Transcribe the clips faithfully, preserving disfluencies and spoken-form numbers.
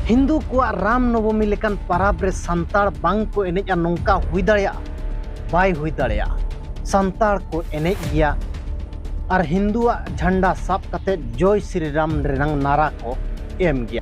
ᱦᱤᱱᱫᱩ ᱠᱚᱣᱟᱜ ᱨᱟᱢ ᱱᱚᱵᱚᱢᱤ ᱞᱮᱠᱟᱱ ᱯᱟᱨᱟᱵᱽ ᱨᱮ ᱥᱟᱱᱛᱟᱲ ᱵᱟᱝ ᱠᱚ ᱮᱱᱮᱡᱼᱟ, ᱱᱚᱝᱠᱟ ᱦᱩᱭ ᱫᱟᱲᱮᱭᱟᱜᱼᱟ? ᱵᱟᱭ ᱦᱩᱭ ᱫᱟᱲᱮᱭᱟᱜᱼᱟ᱾ ᱥᱟᱱᱛᱟᱲ ᱠᱚ ᱮᱱᱮᱡ ᱜᱮᱭᱟ᱾ ᱟᱨ ᱦᱤᱱᱫᱩᱣᱟᱜ ᱡᱷᱟᱱᱰᱟ ᱥᱟᱵ ᱠᱟᱛᱮ ᱡᱚᱭ ᱥᱨᱤ ᱨᱟᱢ ᱨᱮᱱᱟᱝ ᱱᱟᱨᱟ ᱠᱚ ᱮᱢ ᱜᱮᱭᱟ᱾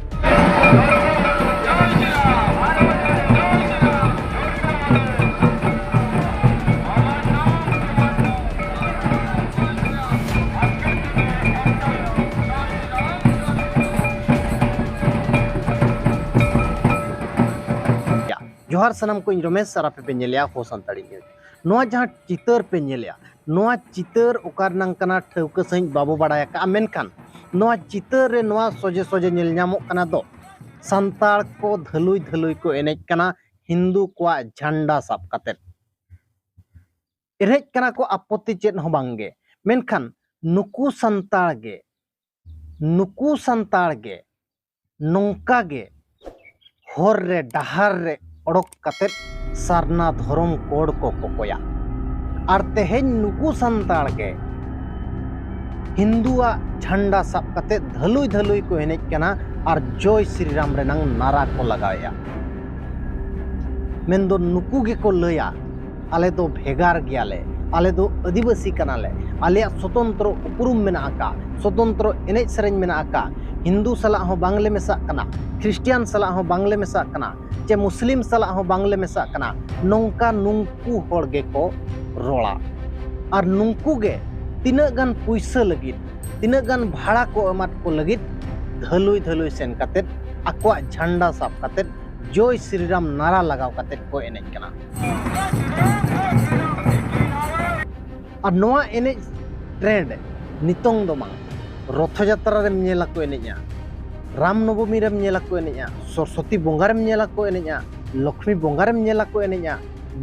ᱡᱚᱦᱟᱨ ᱥᱟᱱᱟᱢ ᱠᱚ, ᱤᱧ ᱨᱚᱢᱮᱥ ᱟᱨ ᱟᱯᱮ ᱯᱮ ᱧᱮᱞᱮᱜᱼᱟ ᱦᱳ ᱥᱟᱱᱛᱟᱲᱤ ᱱᱤᱭᱩᱡᱽ᱾ ᱱᱚᱣᱟ ᱡᱟᱦᱟᱸ ᱪᱤᱛᱟᱹᱨ ᱯᱮ ᱧᱮᱞᱮᱜᱼᱟ, ᱱᱚᱣᱟ ᱪᱤᱛᱟᱹᱨ ᱚᱠᱟ ᱨᱮᱱᱟᱝ ᱠᱟᱱᱟ ᱴᱷᱟᱹᱣᱠᱟᱹ ᱥᱟᱺᱦᱤᱡ ᱵᱟᱵᱚ ᱵᱟᱲᱟᱭ ᱟᱠᱟᱫᱼᱟ, ᱢᱮᱱᱠᱷᱟᱱ ᱱᱚᱣᱟ ᱪᱤᱛᱟᱹᱨ ᱨᱮ ᱱᱚᱣᱟ ᱥᱚᱡᱷᱮ ᱥᱚᱡᱷᱮ ᱧᱮᱞ ᱧᱟᱢᱚᱜ ᱠᱟᱱᱟ ᱫᱚ ᱥᱟᱱᱛᱟᱲ ᱠᱚ ᱫᱷᱟᱹᱞᱩᱭ ᱫᱷᱟᱹᱞᱩᱭ ᱠᱚ ᱮᱱᱮᱡ ᱠᱟᱱᱟ ᱦᱤᱱᱫᱩ ᱠᱚᱣᱟᱜ ᱡᱷᱟᱱᱰᱟ ᱥᱟᱵ ᱠᱟᱛᱮᱫ᱾ ᱮᱱᱮᱡ ᱠᱟᱱᱟ ᱠᱚ, ᱟᱯᱚᱛᱛᱤ ᱪᱮᱫ ᱦᱚᱸ ᱵᱟᱝ ᱜᱮ, ᱢᱮᱱᱠᱷᱟᱱ ᱱᱩᱠᱩ ᱥᱟᱱᱛᱟᱲ ᱜᱮ, ᱱᱩᱠᱩ ᱥᱟᱱᱛᱟᱲ ᱜᱮ ᱱᱚᱝᱠᱟ ᱜᱮ ᱦᱚᱨ ᱨᱮ ᱰᱟᱦᱟᱨ ᱨᱮ ᱚᱰᱚᱠ ᱠᱟᱛᱮᱫ ᱥᱟᱨᱱᱟ ᱫᱷᱚᱨᱚᱢ ᱠᱳᱰ ᱠᱚ ᱠᱚᱠᱚᱭᱟ᱾ ᱟᱨ ᱛᱮᱦᱮᱧ ᱱᱩᱠᱩ ᱥᱟᱱᱛᱟᱲ ᱜᱮ ᱦᱤᱱᱫᱩᱣᱟᱜ ᱡᱷᱟᱱᱰᱟ ᱥᱟᱵ ᱠᱟᱛᱮᱫ ᱫᱷᱟᱹᱞᱩᱭ ᱫᱷᱟᱹᱞᱩᱭ ᱠᱚ ᱮᱱᱮᱡ ᱠᱟᱱᱟ ᱟᱨ ᱡᱚᱭ ᱥᱨᱤᱨᱟᱢ ᱨᱮᱱᱟᱝ ᱱᱟᱨᱟ ᱠᱚ ᱞᱟᱜᱟᱣᱮᱫᱼᱟ᱾ ᱢᱮᱱᱫᱚ ᱱᱩᱠᱩ ᱜᱮᱠᱚ ᱞᱟᱹᱭᱟ, "ᱟᱞᱮ ᱫᱚ ᱵᱷᱮᱜᱟᱨ ᱜᱮᱭᱟᱞᱮ, ᱟᱞᱮ ᱫᱚ ᱟᱹᱫᱤᱵᱟᱹᱥᱤ ᱠᱟᱱᱟᱞᱮ, ᱟᱞᱮᱭᱟᱜ ᱥᱚᱛᱚᱱᱛᱨᱚ ᱩᱯᱨᱩᱢ ᱢᱮᱱᱟᱜ ᱟᱠᱟᱫ, ᱥᱚᱛᱚᱱᱛᱨᱚ ᱮᱱᱮᱡ ᱥᱮᱨᱮᱧ ᱢᱮᱱᱟᱜ ᱟᱠᱟᱫ, ᱦᱤᱱᱫᱩ ᱥᱟᱞᱟᱜ ᱦᱚᱸ ᱵᱟᱝᱞᱮ ᱢᱮᱥᱟᱜ ᱠᱟᱱᱟ, ᱠᱷᱨᱤᱥᱴᱤᱭᱟᱱ ᱥᱟᱞᱟᱜ ᱦᱚᱸ ᱵᱟᱝᱞᱮ ᱢᱮᱥᱟᱜ ᱠᱟᱱᱟ, ᱪᱮ ᱢᱩᱥᱞᱤᱢ ᱥᱟᱞᱟᱜ ᱦᱚᱸ ᱵᱟᱝᱞᱮ ᱢᱮᱥᱟᱜ ᱠᱟᱱᱟ", ᱱᱚᱝᱠᱟ ᱱᱩᱝᱠᱩ ᱦᱚᱲ ᱜᱮᱠᱚ ᱨᱚᱲᱟ᱾ ᱟᱨ ᱱᱩᱝᱠᱩ ᱜᱮ ᱛᱤᱱᱟᱹᱜ ᱜᱟᱱ ᱯᱩᱭᱥᱟᱹ ᱞᱟᱹᱜᱤᱫ, ᱛᱤᱱᱟᱹᱜ ᱜᱟᱱ ᱵᱷᱟᱲᱟ ᱠᱚ ᱮᱢᱟᱫ ᱠᱚ ᱞᱟᱹᱜᱤᱫ ᱫᱷᱟᱹᱞᱩᱭ ᱫᱷᱟᱹᱞᱩᱭ ᱥᱮᱱ ᱠᱟᱛᱮᱫ ᱟᱠᱚᱣᱟᱜ ᱡᱷᱟᱱᱰᱟ ᱥᱟᱵ ᱠᱟᱛᱮᱫ ᱡᱚᱭ ᱥᱨᱤᱨᱟᱢ ᱱᱟᱨᱟ ᱞᱟᱜᱟᱣ ᱠᱟᱛᱮᱫ ᱠᱚ ᱮᱱᱮᱡ ᱠᱟᱱᱟ᱾ ᱟᱨ ᱱᱚᱣᱟ ᱮᱱᱮᱡ ᱴᱨᱮᱱᱰ ᱱᱤᱛᱚᱝ ᱫᱚ ᱵᱟᱝ, ᱨᱚᱛᱷᱚ ᱡᱟᱛᱨᱟ ᱨᱮᱢ ᱧᱮᱞᱟ ᱠᱚ ᱮᱱᱮᱡᱼᱟ, ᱨᱟᱢ ᱱᱚᱵᱚᱢᱤ ᱨᱮᱢ ᱧᱮᱞᱟ ᱠᱚ ᱮᱱᱮᱡᱼᱟ, ᱥᱚᱨᱚᱥᱚᱛᱤ ᱵᱚᱸᱜᱟ ᱨᱮᱢ ᱧᱮᱞᱟ ᱠᱚ ᱮᱱᱮᱡᱼᱟ, ᱞᱚᱠᱷᱢᱤ ᱵᱚᱸᱜᱟ ᱨᱮᱢ ᱧᱮᱞᱟ ᱠᱚ ᱮᱱᱮᱡᱼᱟ,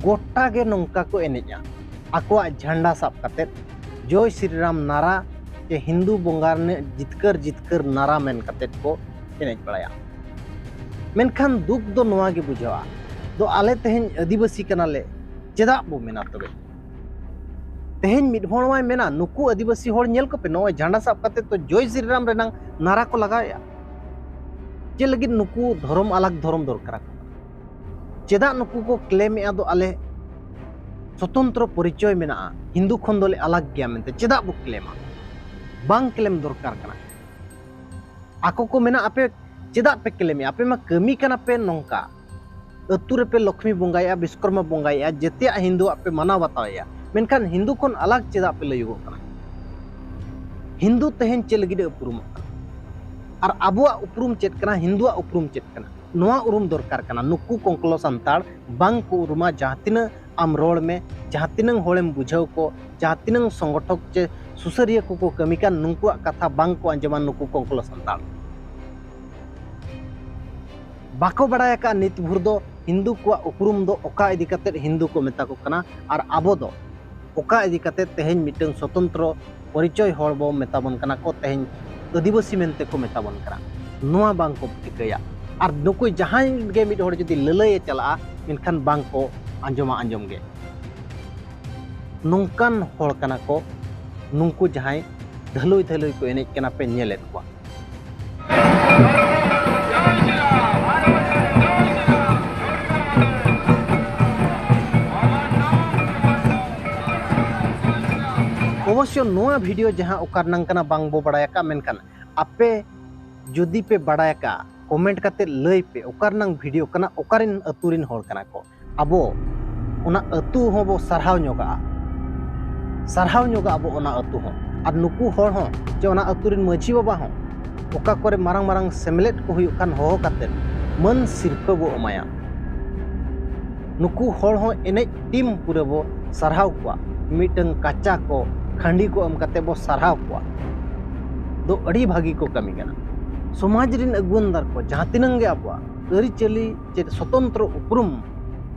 ᱜᱚᱴᱟ ᱜᱮ ᱱᱚᱝᱠᱟ ᱠᱚ ᱮᱱᱮᱡᱼᱟ᱾ ᱟᱠᱚᱣᱟᱜ ᱡᱷᱟᱱᱰᱟ ᱥᱟᱵ ᱠᱟᱛᱮᱫ ᱡᱚᱭ ᱥᱨᱤᱨᱟᱢ ᱱᱟᱨᱟ ᱪᱮ ᱦᱤᱱᱫᱩ ᱵᱚᱸᱜᱟ ᱨᱤᱱᱤᱡ ᱡᱤᱛᱠᱟᱹᱨ ᱡᱤᱛᱠᱟᱹᱨ ᱱᱟᱨᱟ ᱢᱮᱱ ᱠᱟᱛᱮᱫ ᱠᱚ ᱮᱱᱮᱡ ᱵᱟᱲᱟᱭᱟ᱾ ᱢᱮᱱᱠᱷᱟᱱ ᱫᱩᱠ ᱫᱚ ᱱᱚᱣᱟ ᱜᱮ ᱵᱩᱡᱷᱟᱹᱜᱼᱟ, ᱫᱚ ᱟᱞᱮ ᱛᱮᱦᱮᱧ ᱟᱹᱫᱤᱵᱟᱹᱥᱤ ᱠᱟᱱᱟᱞᱮ, ᱪᱮᱫᱟᱜ ᱵᱚ ᱢᱮᱱᱟ ᱛᱚᱵᱮ? ᱛᱮᱦᱮᱧ ᱢᱤᱫ ᱦᱚᱲ ᱢᱟᱭ ᱢᱮᱱᱟ, ᱱᱩᱠᱩ ᱟᱹᱫᱤᱵᱟᱹᱥᱤ ᱦᱚᱲ ᱧᱮᱞ ᱠᱚᱯᱮ, ᱱᱚᱜᱼᱚᱭ ᱡᱷᱟᱱᱰᱟ ᱥᱟᱵ ᱠᱟᱛᱮᱫ ᱛᱚ ᱡᱚᱭ ᱥᱨᱤᱨᱟᱢ ᱨᱮᱱᱟᱝ ᱱᱟᱨᱟ ᱠᱚ ᱞᱟᱜᱟᱣᱮᱫᱼᱟ᱾ ᱪᱮᱫ ᱞᱟᱹᱜᱤᱫ ᱱᱩᱠᱩ ᱫᱷᱚᱨᱚᱢ ᱟᱞᱟᱜᱽ ᱫᱷᱚᱨᱚᱢ ᱫᱚᱨᱠᱟᱨ ᱟᱠᱚ ᱠᱟᱱᱟ? ᱪᱮᱫᱟᱜ ᱱᱩᱠᱩ ᱠᱚ ᱠᱞᱮᱢᱮᱫᱼᱟ ᱫᱚ ᱟᱞᱮ ᱥᱚᱛᱚᱱᱛᱨᱚ ᱯᱚᱨᱤᱪᱚᱭ ᱢᱮᱱᱟᱜᱼᱟ, ᱦᱤᱱᱫᱩ ᱠᱷᱚᱱ ᱫᱚᱞᱮ ᱟᱞᱟᱜᱽ ᱜᱮᱭᱟ ᱢᱮᱱᱛᱮ? ᱪᱮᱫᱟᱜ ᱵᱚ ᱠᱞᱮᱢᱟ? ᱵᱟᱝ ᱠᱞᱮᱢ ᱫᱚᱨᱠᱟᱨ ᱠᱟᱱᱟ᱾ ᱟᱠᱚ ᱠᱚ ᱢᱮᱱᱟ, ᱟᱯᱮ ᱪᱮᱫᱟᱜ ᱯᱮ ᱠᱞᱮᱢᱮᱫᱼᱟ? ᱟᱯᱮ ᱢᱟ ᱠᱟᱹᱢᱤ ᱠᱟᱱᱟ ᱯᱮ ᱱᱚᱝᱠᱟ, ᱟᱹᱛᱩ ᱨᱮᱯᱮ ᱞᱚᱠᱷᱢᱤ ᱵᱚᱸᱜᱟᱭᱮᱫᱼᱟ, ᱵᱤᱥᱠᱚᱨᱢᱟ ᱵᱚᱸᱜᱟᱭᱮᱫᱼᱟ, ᱡᱮᱛᱮᱭᱟᱜ ᱦᱤᱱᱫᱩᱣᱟᱜ ᱯᱮ ᱢᱟᱱᱟᱣ ᱵᱟᱛᱟᱣᱮᱫᱼᱟ, ᱢᱮᱱᱠᱷᱟᱱ ᱦᱤᱱᱫᱩ ᱠᱷᱚᱱ ᱟᱞᱟᱜᱽ ᱪᱮᱫᱟᱜ ᱯᱮ ᱞᱟᱹᱭᱚᱜᱚᱜ ᱠᱟᱱᱟ? ᱦᱤᱱᱫᱩ ᱛᱮᱦᱮᱧ ᱪᱮᱫ ᱞᱟᱹᱜᱤᱫ ᱮ ᱩᱯᱨᱩᱢᱚᱜ ᱠᱟᱱᱟ? ᱟᱨ ᱟᱵᱚᱣᱟᱜ ᱩᱯᱨᱩᱢ ᱪᱮᱫ ᱠᱟᱱᱟ? ᱦᱤᱱᱫᱩᱣᱟᱜ ᱩᱯᱨᱩᱢ ᱪᱮᱫ ᱠᱟᱱᱟ? ᱱᱚᱣᱟ ᱩᱨᱩᱢ ᱫᱚᱨᱠᱟᱨ ᱠᱟᱱᱟ᱾ ᱱᱩᱠᱩ ᱠᱚᱝᱠᱞᱚ ᱥᱟᱱᱛᱟᱲ ᱵᱟᱝ ᱠᱚ ᱩᱨᱩᱢᱟ᱾ ᱡᱟᱦᱟᱸ ᱛᱤᱱᱟᱹᱜ ᱟᱢ ᱨᱚᱲ ᱢᱮ, ᱡᱟᱦᱟᱸ ᱛᱤᱱᱟᱹᱜ ᱦᱚᱲᱮᱢ ᱵᱩᱡᱷᱟᱹᱣ ᱠᱚ, ᱡᱟᱦᱟᱸ ᱛᱤᱱᱟᱹᱜ ᱥᱚᱝᱜᱚᱴᱷᱚᱠ ᱪᱮ ᱥᱩᱥᱟᱹᱨᱤᱭᱟᱹ ᱠᱚᱠᱚ ᱠᱟᱹᱢᱤ ᱠᱟᱱ, ᱱᱩᱠᱩᱣᱟᱜ ᱠᱟᱛᱷᱟ ᱵᱟᱝ ᱠᱚ ᱟᱸᱡᱚᱢᱟ ᱱᱩᱠᱩ ᱠᱚᱝᱠᱞᱚ ᱥᱟᱱᱛᱟᱲ᱾ ᱵᱟᱠᱚ ᱵᱟᱲᱟᱭ ᱟᱠᱟᱫ ᱱᱤᱛ ᱵᱷᱳᱨ ᱫᱚ ᱦᱤᱱᱫᱩ ᱠᱚᱣᱟᱜ ᱩᱯᱨᱩᱢ ᱫᱚ ᱚᱠᱟ ᱤᱫᱤ ᱠᱟᱛᱮᱫ ᱦᱤᱱᱫᱩ ᱠᱚ ᱢᱮᱛᱟ ᱠᱚ ᱠᱟᱱᱟ, ᱟᱨ ᱟᱵᱚ ᱫᱚ ᱚᱠᱟ ᱤᱫᱤ ᱠᱟᱛᱮᱫ ᱛᱮᱦᱮᱧ ᱢᱤᱫᱴᱟᱝ ᱥᱚᱛᱚᱱᱛᱨᱚ ᱯᱚᱨᱤᱪᱚᱭ ᱦᱚᱲ ᱵᱚ ᱢᱮᱛᱟ ᱵᱚᱱ ᱠᱟᱱᱟ ᱠᱚ, ᱛᱮᱦᱮᱧ ᱟᱹᱫᱤᱵᱟᱹᱥᱤ ᱢᱮᱱᱛᱮ ᱠᱚ ᱢᱮᱛᱟ ᱵᱚᱱ ᱠᱟᱱᱟ᱾ ᱱᱚᱣᱟ ᱵᱟᱝ ᱠᱚ ᱴᱷᱤᱠᱟᱹᱭᱟ᱾ ᱟᱨ ᱱᱩᱠᱩ ᱡᱟᱦᱟᱸᱭ ᱜᱮ ᱢᱤᱫ ᱦᱚᱲ ᱡᱩᱫᱤ ᱞᱟᱹᱞᱟᱹᱭᱮ ᱪᱟᱞᱟᱜᱼᱟ, ᱢᱮᱱᱠᱷᱟᱱ ᱵᱟᱝ ᱠᱚ ᱟᱸᱡᱚᱢᱟ ᱟᱸᱡᱚᱢ ᱜᱮ᱾ ᱱᱚᱝᱠᱟᱱ ᱦᱚᱲ ᱠᱟᱱᱟ ᱠᱚ ᱱᱩᱠᱩ ᱡᱟᱦᱟᱸᱭ ᱫᱷᱟᱹᱞᱩᱭ ᱫᱷᱟᱹᱞᱩᱭ ᱠᱚ ᱮᱱᱮᱡ ᱠᱟᱱᱟ, ᱯᱮ ᱧᱮᱞᱮᱫ ᱠᱚᱣᱟ᱾ ᱚᱵᱚᱥᱥᱚ ᱱᱚᱣᱟ ᱵᱷᱤᱰᱤᱭᱳ ᱡᱟᱦᱟᱸ ᱚᱠᱟ ᱨᱮᱱᱟᱝ ᱠᱟᱱᱟ ᱵᱟᱝ ᱵᱚ ᱵᱟᱲᱟᱭ ᱟᱠᱟᱫ, ᱢᱮᱱᱠᱷᱟᱱ ᱟᱯᱮ ᱡᱩᱫᱤ ᱯᱮ ᱵᱟᱲᱟᱭ ᱟᱠᱟᱫ, ᱠᱚᱢᱮᱱᱴ ᱠᱟᱛᱮ ᱞᱟᱹᱭ ᱯᱮ ᱚᱠᱟ ᱨᱮᱱᱟᱝ ᱵᱷᱤᱰᱤᱭᱳ ᱠᱟᱱᱟ, ᱚᱠᱟᱨᱮᱱ ᱟᱹᱛᱩ ᱨᱮᱱ ᱦᱚᱲ ᱠᱟᱱᱟ ᱠᱚ᱾ ᱟᱵᱚ ᱚᱱᱟ ᱟᱹᱛᱩ ᱦᱚᱸ ᱵᱚ ᱥᱟᱨᱦᱟᱣ ᱧᱚᱜᱟᱜᱼᱟ, ᱥᱟᱨᱦᱟᱣ ᱧᱚᱜᱟᱜ ᱟᱵᱚ ᱚᱱᱟ ᱟᱹᱛᱩ ᱦᱚᱸ᱾ ᱟᱨ ᱱᱩᱠᱩ ᱦᱚᱲ ᱦᱚᱸ ᱪᱮ ᱚᱱᱟ ᱟᱹᱛᱩ ᱨᱮᱱ ᱢᱟᱹᱡᱷᱤ ᱵᱟᱵᱟ ᱦᱚᱸ ᱚᱠᱟ ᱠᱚᱨᱮ ᱢᱟᱨᱟᱝ ᱢᱟᱨᱟᱝ ᱥᱮᱢᱞᱮᱫ ᱠᱚ ᱦᱩᱭᱩᱜ ᱠᱷᱟᱱ ᱦᱚᱦᱚ ᱠᱟᱛᱮ ᱢᱟᱹᱱ ᱥᱤᱨᱯᱟᱹ ᱵᱚ ᱮᱢᱟᱭᱟ᱾ ᱱᱩᱠᱩ ᱦᱚᱲ ᱦᱚᱸ ᱮᱱᱮᱡ ᱴᱤᱢ ᱯᱩᱨᱟᱹ ᱵᱚ ᱥᱟᱨᱦᱟᱣ ᱠᱚᱣᱟ, ᱢᱤᱫᱴᱟᱝ ᱠᱟᱪᱟ ᱠᱚ ᱠᱷᱟᱺᱰᱤ ᱠᱚ ᱮᱢ ᱠᱟᱛᱮ ᱵᱚ ᱥᱟᱨᱦᱟᱣ ᱠᱚᱣᱟ᱾ ᱫᱚ ᱟᱹᱰᱤ ᱵᱷᱟᱹᱜᱤ ᱠᱚ ᱠᱟᱹᱢᱤ ᱠᱟᱱᱟ᱾ ᱥᱚᱢᱟᱡᱽ ᱨᱮᱱ ᱟᱹᱜᱩᱣᱟᱹᱱ ᱫᱟᱨ ᱠᱚ ᱡᱟᱦᱟᱸ ᱛᱤᱱᱟᱹᱝ ᱜᱮ ᱟᱵᱚᱣᱟᱜ ᱟᱹᱨᱤᱪᱟᱹᱞᱤ ᱪᱮᱫ ᱥᱚᱛᱚᱱᱛᱨᱚ ᱩᱯᱨᱩᱢ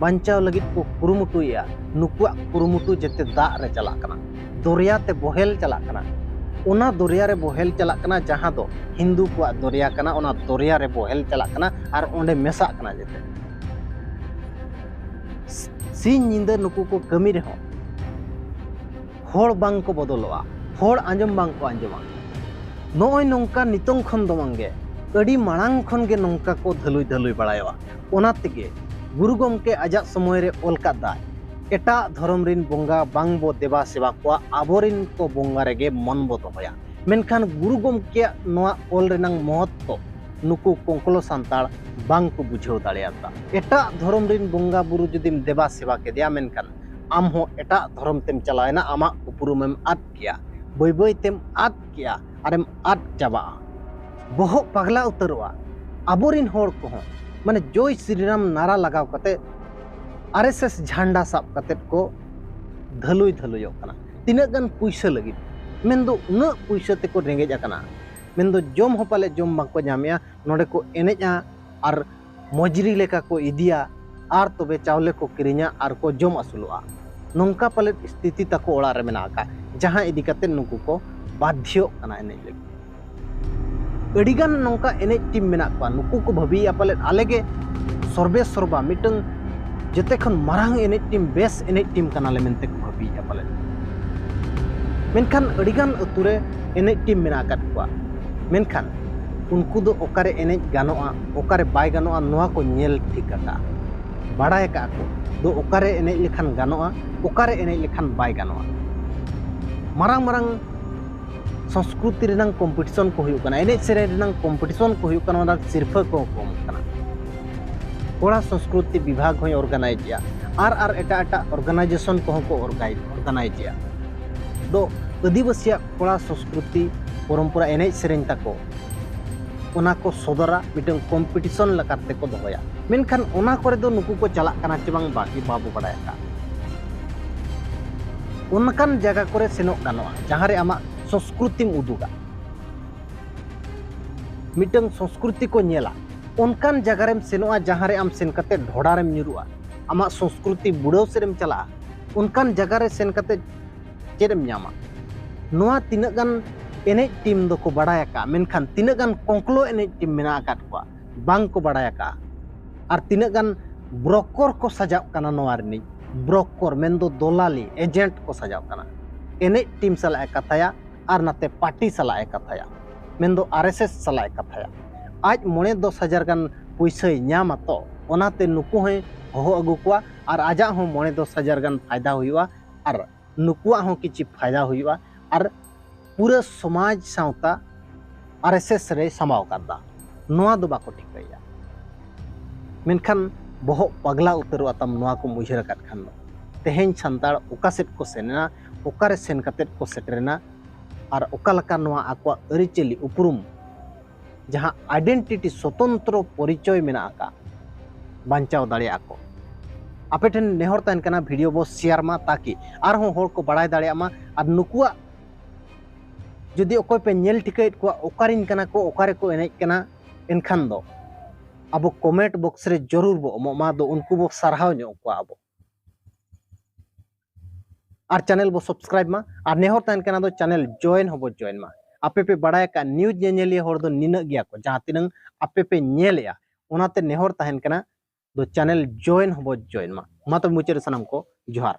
ᱵᱟᱧᱪᱟᱣ ᱞᱟᱹᱜᱤᱫ ᱠᱚ ᱠᱩᱨᱩᱢᱩᱴᱩᱭᱮᱫᱼᱟ, ᱱᱩᱠᱩᱣᱟᱜ ᱠᱩᱨᱩᱢᱩᱴᱩ ᱡᱮᱛᱮ ᱫᱟᱜ ᱨᱮ ᱪᱟᱞᱟᱜ ᱠᱟᱱᱟ, ᱫᱚᱨᱭᱟ ᱛᱮ ᱵᱚᱦᱮᱞ ᱪᱟᱞᱟᱜ ᱠᱟᱱᱟ᱾ ᱚᱱᱟ ᱫᱚᱨᱭᱟ ᱨᱮ ᱵᱚᱦᱮᱞ ᱪᱟᱞᱟᱜ ᱠᱟᱱᱟ, ᱡᱟᱦᱟᱸ ᱫᱚ ᱦᱤᱱᱫᱩ ᱠᱚᱣᱟᱜ ᱫᱚᱨᱭᱟ ᱠᱟᱱᱟ, ᱚᱱᱟ ᱫᱚᱨᱭᱟ ᱨᱮ ᱵᱚᱦᱮᱞ ᱪᱟᱞᱟᱜ ᱠᱟᱱᱟ ᱟᱨ ᱚᱸᱰᱮ ᱢᱮᱥᱟᱜ ᱠᱟᱱᱟ ᱡᱮᱛᱮ᱾ ᱥᱤᱧ ᱧᱤᱫᱟᱹ ᱱᱩᱠᱩ ᱠᱚ ᱠᱟᱹᱢᱤ ᱨᱮᱦᱚᱸ ᱦᱚᱲ ᱵᱟᱝ ᱠᱚ ᱵᱚᱫᱚᱞᱚᱜᱼᱟ, ᱦᱚᱲ ᱟᱸᱡᱚᱢ ᱵᱟᱝ ᱠᱚ ᱟᱸᱡᱚᱢᱟ᱾ ᱱᱚᱜᱼᱚᱭ ᱱᱚᱝᱠᱟ ᱱᱤᱛᱚᱝ ᱠᱷᱚᱱ ᱫᱚ ᱵᱟᱝᱜᱮ, ᱟᱹᱰᱤ ᱢᱟᱲᱟᱝ ᱠᱷᱚᱱ ᱜᱮ ᱱᱚᱝᱠᱟ ᱠᱚ ᱫᱷᱟᱹᱞᱩᱭ ᱫᱷᱟᱹᱞᱩᱭ ᱵᱟᱲᱟᱭᱚᱜᱼᱟ᱾ ᱚᱱᱟ ᱛᱮᱜᱮ ᱜᱩᱨᱩ ᱜᱚᱢᱠᱮ ᱟᱡᱟᱜ ᱥᱚᱢᱚᱭ ᱨᱮ ᱚᱞ ᱠᱟᱫᱟᱭ, ᱮᱴᱟᱜ ᱫᱷᱚᱨᱚᱢ ᱨᱤᱱ ᱵᱚᱸᱜᱟ ᱵᱟᱝ ᱵᱚ ᱫᱮᱵᱟ ᱥᱮᱵᱟ ᱠᱚᱣᱟ, ᱟᱵᱚᱨᱤᱱ ᱠᱚ ᱵᱚᱸᱜᱟ ᱨᱮᱜᱮ ᱢᱚᱱ ᱵᱚ ᱫᱚᱦᱚᱭᱟ᱾ ᱢᱮᱱᱠᱷᱟᱱ ᱜᱩᱨᱩ ᱜᱚᱢᱠᱮᱭᱟᱜ ᱱᱚᱣᱟ ᱚᱞ ᱨᱮᱱᱟᱝ ᱢᱚᱦᱚᱛᱛᱚ ᱱᱩᱠᱩ ᱠᱚᱝᱠᱞᱚ ᱥᱟᱱᱛᱟᱲ ᱵᱟᱝ ᱠᱚ ᱵᱩᱡᱷᱟᱹᱣ ᱫᱟᱲᱮᱭᱟᱫᱟ᱾ ᱮᱴᱟᱜ ᱫᱷᱚᱨᱚᱢ ᱨᱤᱱ ᱵᱚᱸᱜᱟ ᱵᱩᱨᱩ ᱡᱩᱫᱤᱢ ᱫᱮᱵᱟ ᱥᱮᱵᱟ ᱠᱮᱫᱮᱭᱟ, ᱢᱮᱱᱠᱷᱟᱱ ᱟᱢ ᱦᱚᱸ ᱮᱴᱟᱜ ᱫᱷᱚᱨᱚᱢ ᱛᱮᱢ ᱪᱟᱞᱟᱣᱮᱱᱟ, ᱟᱢᱟᱜ ᱩᱯᱨᱩᱢᱮᱢ ᱟᱫ ᱠᱮᱭᱟ, ᱵᱟᱹᱭ ᱵᱟᱹᱭ ᱛᱮᱢ ᱟᱫ ᱠᱮᱭᱟ ᱟᱨᱮᱢ ᱟᱫ ᱪᱟᱵᱟᱜᱼᱟ᱾ ᱵᱚᱦᱚᱜ ᱯᱟᱜᱽᱞᱟ ᱩᱛᱟᱹᱨᱚᱜᱼᱟ᱾ ᱟᱵᱚᱨᱤᱱ ᱦᱚᱲ ᱠᱚᱦᱚᱸ ᱢᱟᱱᱮ ᱡᱚᱭ ᱥᱨᱤᱨᱟᱢ ᱱᱟᱨᱟ ᱞᱟᱜᱟᱣ ᱠᱟᱛᱮ ᱟᱨ ᱮᱥ ᱮᱥ ᱡᱷᱟᱱᱰᱟ ᱥᱟᱵ ᱠᱟᱛᱮ ᱠᱚ ᱫᱷᱟᱹᱞᱩᱭ ᱫᱷᱟᱹᱞᱩᱭᱚᱜ ᱠᱟᱱᱟ᱾ ᱛᱤᱱᱟᱹᱜ ᱜᱟᱱ ᱯᱩᱭᱥᱟᱹ ᱞᱟᱹᱜᱤᱫ, ᱢᱮᱱᱫᱚ ᱩᱱᱟᱹᱜ ᱯᱩᱭᱥᱟᱹ ᱛᱮᱠᱚ ᱨᱮᱸᱜᱮᱡ ᱟᱠᱟᱱᱟ, ᱢᱮᱱᱫᱚ ᱡᱚᱢ ᱦᱚᱸ ᱯᱟᱞᱮ ᱡᱚᱢ ᱵᱟᱝᱠᱚ ᱧᱟᱢᱮᱜᱼᱟ᱾ ᱱᱚᱰᱮ ᱠᱚ ᱮᱱᱮᱡᱼᱟ ᱟᱨ ᱢᱚᱡᱽᱨᱤ ᱞᱮᱠᱟ ᱠᱚ ᱤᱫᱤᱭᱟ ᱟᱨ ᱛᱚᱵᱮ ᱪᱟᱣᱞᱮ ᱠᱚ ᱠᱤᱨᱤᱧᱟ ᱟᱨ ᱠᱚ ᱡᱚᱢ ᱟᱹᱥᱩᱞᱚᱜᱼᱟ᱾ ᱱᱚᱝᱠᱟ ᱯᱟᱞᱮᱫ ᱥᱛᱷᱤᱛᱤ ᱛᱟᱠᱚ ᱚᱲᱟᱜ ᱨᱮ ᱢᱮᱱᱟᱜ ᱟᱠᱟᱫ, ᱡᱟᱦᱟᱸ ᱤᱫᱤ ᱠᱟᱛᱮ ᱱᱩᱠᱩ ᱠᱚ ᱵᱟᱫᱽᱫᱷᱚᱜ ᱠᱟᱱᱟ ᱮᱱᱮᱡ ᱞᱟᱹᱜᱤᱫ᱾ ᱟᱹᱰᱤᱜᱟᱱ ᱱᱚᱝᱠᱟ ᱮᱱᱮᱡ ᱴᱤᱢ ᱢᱮᱱᱟᱜ ᱠᱚᱣᱟ, ᱱᱩᱠᱩ ᱠᱚ ᱵᱷᱟᱹᱵᱤᱭᱮᱫᱼᱟ ᱯᱟᱞᱮᱫ ᱟᱞᱮ ᱜᱮ ᱥᱚᱨᱵᱮ ᱥᱚᱨᱵᱟ ᱢᱤᱫᱴᱟᱝ ᱡᱚᱛᱚ ᱠᱷᱚᱱ ᱢᱟᱨᱟᱝ ᱮᱱᱮᱡ ᱴᱤᱢ, ᱵᱮᱥ ᱮᱱᱮᱡ ᱴᱤᱢ ᱠᱟᱱᱟᱞᱮ ᱢᱮᱱᱛᱮ ᱠᱚ ᱵᱷᱟᱹᱵᱤᱭᱮᱫᱼᱟ ᱯᱟᱞᱮᱫ᱾ ᱢᱮᱱᱠᱷᱟᱱ ᱟᱹᱰᱤᱜᱟᱱ ᱟᱹᱛᱩ ᱨᱮ ᱮᱱᱮᱡ ᱴᱤᱢ ᱢᱮᱱᱟᱜ ᱟᱠᱟᱫ ᱠᱚᱣᱟ, ᱢᱮᱱᱠᱷᱟᱱ ᱩᱱᱠᱩ ᱫᱚ ᱚᱠᱟᱨᱮ ᱮᱱᱮᱡ ᱜᱟᱱᱚᱜᱼᱟ, ᱚᱠᱟᱨᱮ ᱵᱟᱭ ᱜᱟᱱᱚᱜᱼᱟ, ᱱᱚᱣᱟ ᱠᱚ ᱧᱮᱞ ᱴᱷᱤᱠ ᱟᱠᱟᱫᱼᱟ, ᱵᱟᱲᱟᱭ ᱟᱠᱟᱫᱼᱟ ᱠᱚ ᱫᱚ ᱚᱠᱟᱨᱮ ᱮᱱᱮᱡ ᱞᱮᱠᱷᱟᱱ ᱜᱟᱱᱚᱜᱼᱟ, ᱚᱠᱟᱨᱮ ᱮᱱᱮᱡ ᱞᱮᱠᱷᱟᱱ ᱵᱟᱭ ᱜᱟᱱᱚᱜᱼᱟ᱾ ᱢᱟᱨᱟᱝ ᱢᱟᱨᱟᱝ ᱥᱚᱝᱥᱠᱨᱩᱛᱤ ᱨᱮᱱᱟᱝ ᱠᱚᱢᱯᱤᱴᱤᱥᱚᱱ ᱠᱚ ᱦᱩᱭᱩᱜ ᱠᱟᱱᱟ, ᱮᱱᱮᱡ ᱥᱮᱨᱮᱧ ᱨᱮᱱᱟᱝ ᱠᱚᱢᱯᱤᱴᱤᱥᱚᱱ ᱠᱚ ᱦᱩᱭᱩᱜ ᱠᱟᱱᱟ, ᱚᱱᱟ ᱥᱤᱨᱯᱷᱟᱹ ᱠᱚᱦᱚᱸ ᱠᱚ ᱮᱢᱚᱜ ᱠᱟᱱᱟ᱾ ᱠᱚᱲᱟ ᱥᱚᱝᱥᱠᱨᱩᱛᱤ ᱵᱤᱵᱷᱟᱜᱽ ᱦᱚᱸᱭ ᱚᱨᱜᱟᱱᱟᱭᱤᱡᱽ ᱮᱜᱼᱟ, ᱟᱨ ᱟᱨ ᱮᱴᱟᱜ ᱮᱴᱟᱜ ᱚᱨᱜᱟᱱᱟᱭᱡᱮᱥᱚᱱ ᱠᱚᱦᱚᱸ ᱠᱚ ᱚᱨᱜᱟᱭ-, ᱚᱨᱜᱟᱱᱟᱭᱤᱡᱽ ᱮᱜᱼᱟ᱾ ᱫᱚ ᱟᱹᱫᱤᱵᱟᱹᱥᱤᱭᱟᱜ ᱠᱚᱲᱟ ᱥᱚᱝᱥᱠᱨᱩᱛᱤ ᱯᱚᱨᱚᱢᱯᱚᱨᱟ ᱮᱱᱮᱡ ᱥᱮᱨᱮᱧ ᱛᱟᱠᱚ, ᱚᱱᱟ ᱠᱚ ᱥᱚᱫᱚᱨᱟ, ᱢᱤᱫᱴᱟᱝ ᱠᱚᱢᱯᱤᱴᱤᱥᱚᱱ ᱞᱮᱠᱟᱛᱮ ᱠᱚ ᱫᱚᱦᱚᱭᱟ᱾ ᱢᱮᱱᱠᱷᱟᱱ ᱚᱱᱟ ᱠᱚᱨᱮ ᱫᱚ ᱱᱩᱠᱩ ᱠᱚ ᱪᱟᱞᱟᱜ ᱠᱟᱱᱟ ᱪᱮ ᱵᱟᱝ, ᱵᱟᱹᱠᱤ ᱵᱟᱵᱚ ᱵᱟᱲᱟᱭ ᱟᱠᱟᱫ᱾ ᱚᱱᱠᱟᱱ ᱡᱟᱭᱜᱟ ᱠᱚᱨᱮ ᱥᱮᱱᱚᱜ ᱜᱟᱱᱚᱜᱼᱟ, ᱡᱟᱦᱟᱸ ᱨᱮ ᱟᱢᱟᱜ ᱥᱚᱝᱥᱠᱨᱩᱛᱤᱢ ᱩᱫᱩᱜᱟ᱾ ᱢᱤᱫᱴᱟᱝ ᱥᱚᱝᱥᱠᱨᱩᱛᱤ ᱠᱚ ᱧᱮᱞᱟ, ᱚᱱᱠᱟᱱ ᱡᱟᱭᱜᱟ ᱨᱮᱢ ᱥᱮᱱᱚᱜᱼᱟ, ᱡᱟᱦᱟᱸ ᱨᱮ ᱟᱢ ᱥᱮᱱ ᱠᱟᱛᱮ ᱰᱷᱚᱰᱟ ᱨᱮᱢ ᱧᱩᱨᱩᱜᱼᱟ, ᱟᱢᱟᱜ ᱥᱚᱝᱥᱠᱨᱩᱛᱤ ᱵᱩᱰᱟᱹᱣ ᱥᱮᱫ ᱮᱢ ᱪᱟᱞᱟᱜᱼᱟ᱾ ᱚᱱᱠᱟᱱ ᱡᱟᱭᱜᱟ ᱨᱮ ᱥᱮᱱ ᱠᱟᱛᱮ ᱪᱮᱫ ᱮᱢ ᱧᱟᱢᱟ? ᱱᱚᱣᱟ ᱛᱤᱱᱟᱹᱜ ᱜᱟᱱ ᱮᱱᱮᱡ ᱴᱤᱢ ᱫᱚᱠᱚ ᱵᱟᱲᱟᱭ ᱟᱠᱟᱫᱼᱟ, ᱢᱮᱱᱠᱷᱟᱱ ᱛᱤᱱᱟᱹᱜ ᱜᱟᱱ ᱠᱚᱝᱠᱞᱚ ᱮᱱᱮᱡ ᱴᱤᱢ ᱢᱮᱱᱟᱜ ᱟᱠᱟᱫ ᱠᱚᱣᱟ, ᱵᱟᱝ ᱠᱚ ᱵᱟᱲᱟᱭ ᱟᱠᱟᱫᱼᱟ᱾ ᱟᱨ ᱛᱤᱱᱟᱹᱜ ᱜᱟᱱ ᱵᱨᱚᱠᱚᱨ ᱠᱚ ᱥᱟᱡᱟᱜ ᱠᱟᱱᱟ ᱱᱚᱣᱟ ᱨᱤᱱᱤᱡ, ᱵᱨᱚᱠᱚᱨ ᱢᱮᱱᱫᱚ ᱫᱚᱞᱟᱞᱤ, ᱮᱡᱮᱱᱴ ᱠᱚ ᱥᱟᱡᱟᱜ ᱠᱟᱱᱟ᱾ ᱮᱱᱮᱡ ᱴᱤᱢ ᱥᱟᱞᱟᱜ ᱮ ᱠᱟᱛᱷᱟᱭᱟ ᱟᱨ ᱱᱟᱛᱮ ᱯᱟᱨᱴᱤ ᱥᱟᱞᱟᱜ ᱮ ᱠᱟᱛᱷᱟᱭᱟ, ᱢᱮᱱᱫᱚ ᱟᱨ ᱮᱥ ᱮᱥ ᱥᱟᱞᱟᱜ ᱮ ᱠᱟᱛᱷᱟᱭᱟ᱾ ᱟᱡ ᱢᱚᱬᱮ ᱫᱚᱥ ᱦᱟᱡᱟᱨ ᱜᱟᱱ ᱯᱩᱭᱥᱟᱹᱭ ᱧᱟᱢᱟ ᱛᱚ, ᱚᱱᱟᱛᱮ ᱱᱩᱠᱩ ᱦᱚᱸᱭ ᱦᱚᱦᱚ ᱟᱹᱜᱩ ᱠᱚᱣᱟ ᱟᱨ ᱟᱡᱟᱜ ᱦᱚᱸ ᱢᱚᱬᱮ ᱫᱚᱥ ᱦᱟᱡᱟᱨ ᱜᱟᱱ ᱯᱷᱟᱭᱫᱟ ᱦᱩᱭᱩᱜᱼᱟ ᱟᱨ ᱱᱩᱠᱩᱣᱟᱜ ᱦᱚᱸ ᱠᱤᱪᱷᱤ ᱯᱷᱟᱭᱫᱟ ᱦᱩᱭᱩᱜᱼᱟ ᱟᱨ ᱯᱩᱨᱟᱹ ᱥᱚᱢᱟᱡᱽ ᱥᱟᱶᱛᱟ ᱟᱨ ᱮᱥ ᱮᱥ ᱨᱮᱭ ᱥᱟᱢᱟᱣ ᱟᱠᱟᱫᱟ᱾ ᱱᱚᱣᱟ ᱫᱚ ᱵᱟᱠᱚ ᱴᱷᱤᱠᱟᱹᱭᱟ᱾ ᱢᱮᱱᱠᱷᱟᱱ ᱵᱚᱦᱚᱜ ᱯᱟᱜᱽᱞᱟ ᱩᱛᱟᱹᱨᱚᱜᱼᱟ ᱛᱟᱢ ᱱᱚᱣᱟ ᱠᱚᱢ ᱩᱭᱦᱟᱹᱨ ᱟᱠᱟᱫ ᱠᱷᱟᱱ ᱫᱚ᱾ ᱛᱮᱦᱮᱧ ᱥᱟᱱᱛᱟᱲ ᱚᱠᱟ ᱥᱮᱫ ᱠᱚ ᱥᱮᱱ ᱮᱱᱟ, ᱚᱠᱟᱨᱮ ᱥᱮᱱ ᱠᱟᱛᱮᱫ ᱠᱚ ᱥᱮᱴᱮᱨᱮᱱᱟ ᱟᱨ ᱚᱠᱟ ᱞᱮᱠᱟ ᱱᱚᱣᱟ ᱟᱠᱚᱣᱟᱜ ᱟᱹᱨᱤᱪᱟᱹᱞᱤ ᱩᱯᱨᱩᱢ, ᱡᱟᱦᱟᱸ ᱟᱭᱰᱮᱱᱴᱤᱴᱤ, ᱥᱚᱛᱚᱱᱛᱨᱚ ᱯᱚᱨᱤᱪᱚᱭ ᱢᱮᱱᱟᱜ ᱟᱠᱟᱫ, ᱵᱟᱧᱪᱟᱣ ᱫᱟᱲᱮᱭᱟᱜᱼᱟ ᱠᱚ᱾ ᱟᱯᱮ ᱴᱷᱮᱱ ᱱᱮᱦᱚᱨ ᱛᱟᱦᱮᱱ ᱠᱟᱱᱟ ᱵᱷᱤᱰᱤᱭᱳ ᱵᱚ ᱥᱮᱭᱟᱨ ᱢᱟ, ᱛᱟᱠᱤ ᱟᱨᱦᱚᱸ ᱦᱚᱲ ᱠᱚ ᱵᱟᱲᱟᱭ ᱫᱟᱲᱮᱭᱟᱜ ᱢᱟ ᱟᱨ ᱱᱩᱠᱩᱣᱟᱜ ᱡᱩᱫᱤ ᱚᱠᱚᱭ ᱯᱮ ᱧᱮᱞ ᱴᱷᱤᱠᱟᱹᱭᱮᱫ ᱠᱚᱣᱟ ᱚᱠᱟᱨᱮᱱ ᱠᱟᱱᱟ ᱠᱚ, ᱚᱠᱟ ᱨᱮᱠᱚ ᱮᱱᱮᱡ ᱠᱟᱱᱟ, ᱮᱱᱠᱷᱟᱱ ᱫᱚ ᱟᱵᱚ ᱠᱚᱢᱮᱱᱴ ᱵᱚᱠᱥ ᱨᱮ ᱡᱚᱨᱩᱨ ᱵᱚ ᱮᱢᱚᱜ ᱢᱟ, ᱫᱚ ᱩᱱᱠᱩ ᱵᱚ ᱥᱟᱨᱦᱟᱣ ᱧᱚᱜ ᱠᱚᱣᱟ ᱟᱵᱚ᱾ ᱟᱨ ᱪᱮᱱᱮᱞ ᱵᱚ ᱥᱟᱵᱥᱠᱨᱟᱭᱤᱵ ᱢᱟ, ᱟᱨ ᱱᱮᱦᱚᱨ ᱛᱟᱦᱮᱱ ᱠᱟᱱᱟ ᱫᱚ ᱪᱮᱱᱮᱞ ᱡᱚᱭᱮᱱ ᱦᱚᱸᱵᱚ ᱡᱚᱭᱮᱱ ᱢᱟ᱾ ᱟᱯᱮ ᱯᱮ ᱵᱟᱲᱟᱭ ᱟᱠᱟᱫ ᱱᱤᱭᱩᱡᱽ ᱧᱮᱧᱮᱞᱤᱭᱟᱹ ᱦᱚᱲ ᱫᱚ ᱱᱤᱱᱟᱹᱜ ᱜᱮᱭᱟ ᱠᱚ, ᱡᱟᱦᱟᱸ ᱛᱤᱱᱟᱹᱝ ᱟᱯᱮ ᱯᱮ ᱧᱮᱞᱮᱜᱼᱟ, ᱚᱱᱟᱛᱮ ᱱᱮᱦᱚᱨ ᱛᱟᱦᱮᱱ ᱠᱟᱱᱟ ᱫᱚ ᱪᱮᱱᱮᱞ ᱡᱚᱭᱮᱱ ᱦᱚᱸᱵᱚ ᱡᱚᱭᱮᱱ ᱢᱟ᱾ ᱢᱟ ᱛᱚᱵᱮ ᱢᱩᱪᱟᱹᱫ ᱨᱮ ᱥᱟᱱᱟᱢ ᱠᱚ ᱡᱚᱦᱟᱨ᱾